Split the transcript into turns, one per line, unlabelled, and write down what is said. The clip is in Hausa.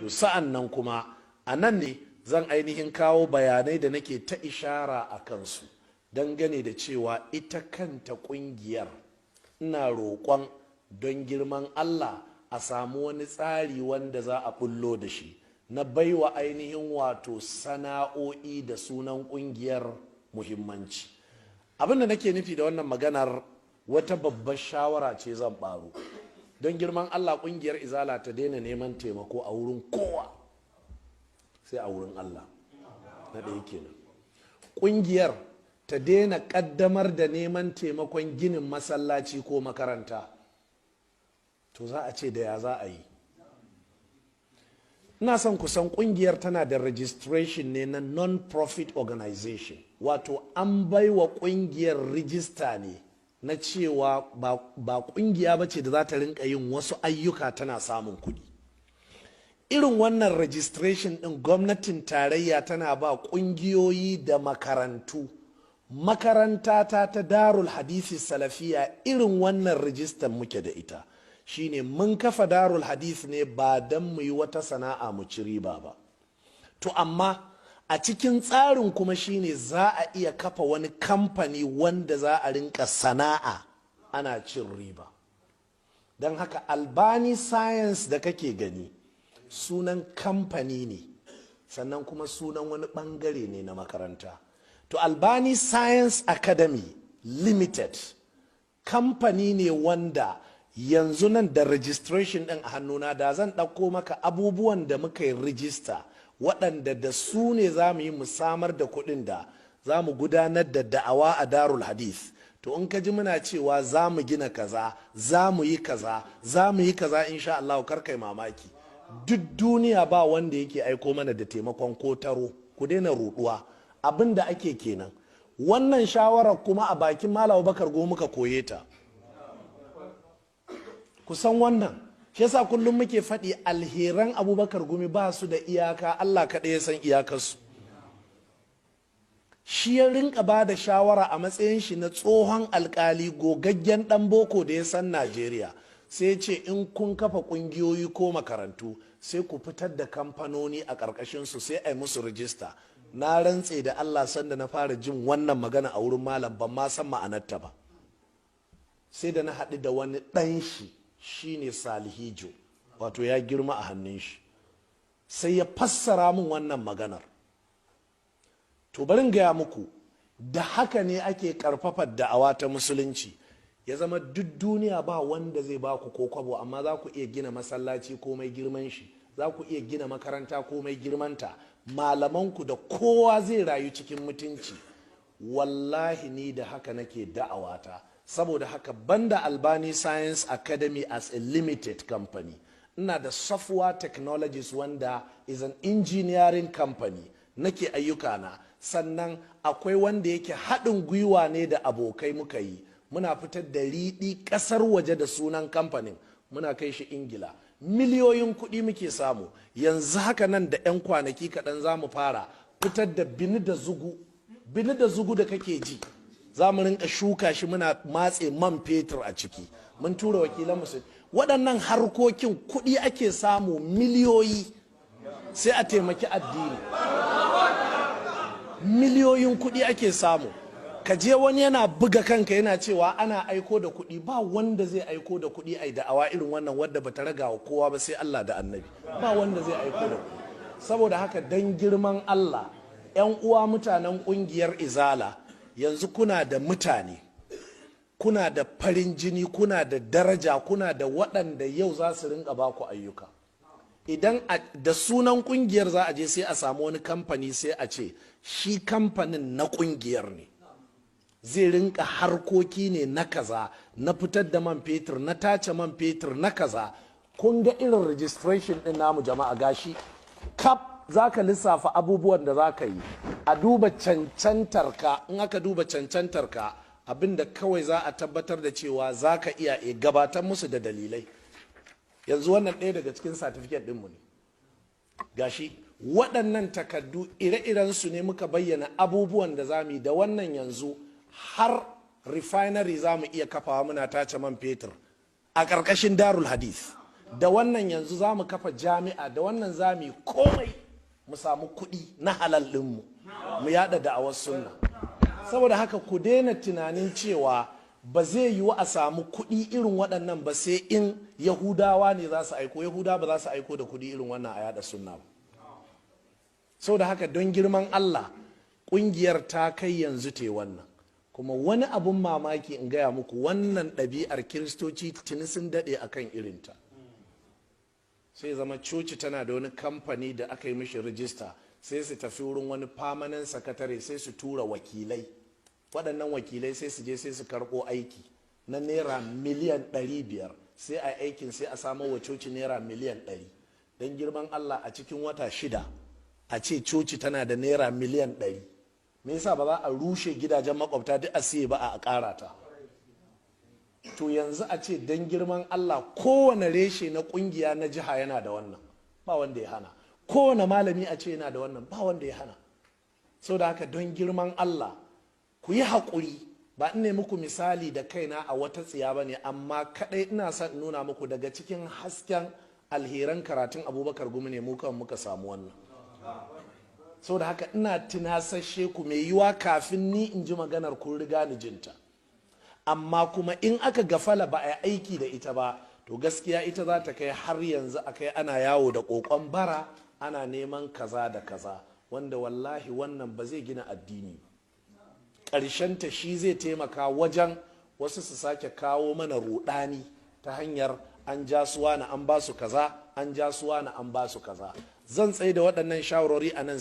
To sa'an nan kuma a nan ne zan ainihin kawo bayanai da nake ta ishara a kansu dangane da cewa ita kanta kungiyar, ina roƙon don girman Allah a samu wani tsari wanda za a bullo da shi na baiwa ainihin wato sana'o'i da sunan kungiyar muhimmanci. Abin da nake nufi da wannan maganar, wata babbar shawara ce zan baro. Don girman Allah, kungiyar Izala ta daina neman taimako a wurin kowa sai a wurin Allah. Na ɗaya kenan. Kungiyar ta daina ƙaddamar da neman taimakon ginin masallaci ko makaranta. To za a ce da ya za a yi? Ina son kusan kungiyar tana da registration ne na non-profit organization, wato an baiwa kungiyar rijista ne na cewa ba kungiya ba ce da za ta rinka yin wasu ayyuka tana samun kuɗi. Irin wannan registration ɗin gwamnatin tarayya tana ba kungiyoyi da makarantu. Makaranta ta Darul Hadisi Salafiya, irin wannan rijistan muke da ita. Shine mun kafa Darul Hadith ne ba don mu yi wata sana'a mu ci riba ba. To amma a cikin tsarin kuma shine za a iya kafa wani kamfani wanda za a rinka sana'a ana cin riba. Don haka Albani Science da kake gani sunan kamfani ne, sannan kuma sunan wani bangare ne na makaranta. To Albani Science Academy Limited kamfani ne wanda yanzu nan da registration ɗin a hannuna, da zan ɗauko maka abubuwan da muka yi rijista, waɗanda da su ne za mu yi mu samar da kuɗin da za mu gudanar da da'awa a Darul Hadith. To in ka ji muna cewa za mu gina kaza, za mu yi kaza, za mu yi kaza, insha Allah kar kai mamaki. Duk duniya ba wanda yake aiko mana da taimakon ko taro. Ku daina ruɗuwa. Abin da ake kenan. Wannan shawarar kuma a bakin Malam Bakar Gumi muka koye ta. Kusan wannan shi yasa kullum muke faɗi, alheran Abubakar Gumi ba su da iyaka, Allah kaɗai ya san iyakarsu. Shi ya rinka ba da shawara a matsayin shi na tsohon alkali, gogaggen ɗan boko da ya san Najeriya. Sai ce in kun kafa ƙungiyoyi ko makarantu, sai ku fitar da kamfanoni a ƙarƙashinsu, sai a yi musu rijista. Na rantse da Allah, sanda na fara jin wannan magana a wurin malam, ban ma san ma'anarta ba, sai da na haɗu da wani ɗan shi, shine Salihijo, wato ya girma a hannun shi, sai ya fassara min wannan maganar. To barin gaya muku, da haka ne ake karfafa da'awa ta Musulunci. Ya zama duk duniya ba wanda zai ba ku ko kwabo, amma za ku iya gina masallaci komai girman shi, za ku iya gina makaranta komai girmanta, malamanku da kowa zai rayu cikin mutunci. Wallahi ni da haka nake da'awata. Saboda haka banda Albani Science Academy as a limited company, ina da Software Technologies, wanda is an engineering company nake ayyukana. Sannan akwai wanda yake haɗin gwiwa ne da abokai muka yi, muna fitar da riɗi ƙasar waje da sunan kamfanin, muna kai shi Ingila, miliyoyin kuɗi muke samu. Yanzu haka nan da 'yan kwanaki kaɗan za mu fara fitar da bini da zugu. Bini da zugu da kake ji, za mu rinka shuka shi muna matse man fetur a ciki. Mun tura wakilan musu. Waɗannan harkokin kuɗi ake samu miliyoyi, sai a taimaki addini. Miliyoyin kuɗi ake samu. Ka je wani yana buga kanka yana cewa ana aiko da kuɗi. Ba wanda zai aiko da kuɗi ai da'awa irin wannan wadda bata raga wa kowa ba sai Allah da Annabi. Ba wanda zai aiko da kuɗi. Saboda haka dan girman Allah, 'yan uwa mutanen ƙungiyar Izala, yanzu kuna da mutane, kuna da farin jini, kuna da daraja, kuna da waɗanda yau za su rinka baku ayyuka. Idan da sunan kungiyar za a je sai a samu wani kamfani, sai a ce shi kamfanin na kungiyar ne, zai rinka harkoki ne na kaza, na fitar da man fetur, na tace man fetur, na kaza. Kun ga irin registration din namu, jama'a, gashi kap. Za ka lissafa abubuwan da za ka yi, a duba cancantar ka. In aka duba cancantar ka, abinda kawai za a tabbatar da cewa za ka iya gabatar musu da dalilai. Yanzu wannan ɗaya daga cikin certificate ɗinmu ne, gashi. Waɗannan takardu ire-iren su ne muka bayyana abubuwan da za mu yi da wannan. Yanzu har refinery za mu iya kafawa muna tace man fetur a ƙarƙashin Darul Hadith. Da wannan yanzu za mu kafa jami'a, da wannan za mu yi komai, mu samu kuɗi na halal ɗinmu, mu yada da'awar sunna. Saboda haka ku daina tunanin cewa ba zai yiwu a samu kuɗi irin waɗannan ba sai in Yahudawa ne za su aiko. Yahudawa ba za su aiko da kuɗi irin wannan a yada sunna ba. Saboda haka, don girman Allah, ƙungiyar ta kai yanzu te wannan. Kuma wani abun mamaki in gaya muku, wannan ɗabi'ar Kiristoci tuni sun daɗe akan irinta. Sai zama coci tana da wani kamfani da aka yi mishi rijista, sai su tafi wurin wani permanent sakatare, sai su tura wakilai. Waɗannan wakilai sai su je sai su karɓo aiki na naira miliyan 500, sai a aikin, sai a samo wa coci naira miliyan 100. Don girman Allah, a cikin wata 6 a ce coci tana da naira miliyan 100, me yasa ba za a rushe gidajen makwabta duk a siye ba a ƙara ta? To yanzu a ce don girman Allah kowane reshe na kungiya na jiha yana da wannan, ba wanda ya hana. Kowane malami a ce yana da wannan, ba wanda ya hana. So da haka, don girman Allah ku yi haƙuri. Ba in ne muku misali da kaina a wata tsiya ba ne, amma kaɗai ina son in nuna muku daga cikin hasken alheran karatun Abubakar Gumi ne mu kan muka samu wannan. So da haka ina tunasashe ku, mai yiwa kafin ni in ji maganar kun riga ni jinta. Amma kuma in aka gafala ba a yi aiki da ita ba, to gaskiya ita za ta kai har yanzu a kai ana yawo da kokon bara, ana neman kaza da kaza, wanda wallahi wannan ba zai gina addini ba. Ta shi zai taimaka wajen wasu su sake kawo mana rudani ta hanyar an ja suwa na an ba su kaza, an ja suwa na an ba su kaza. Zan tsaye da waɗannan shawarwari a nan.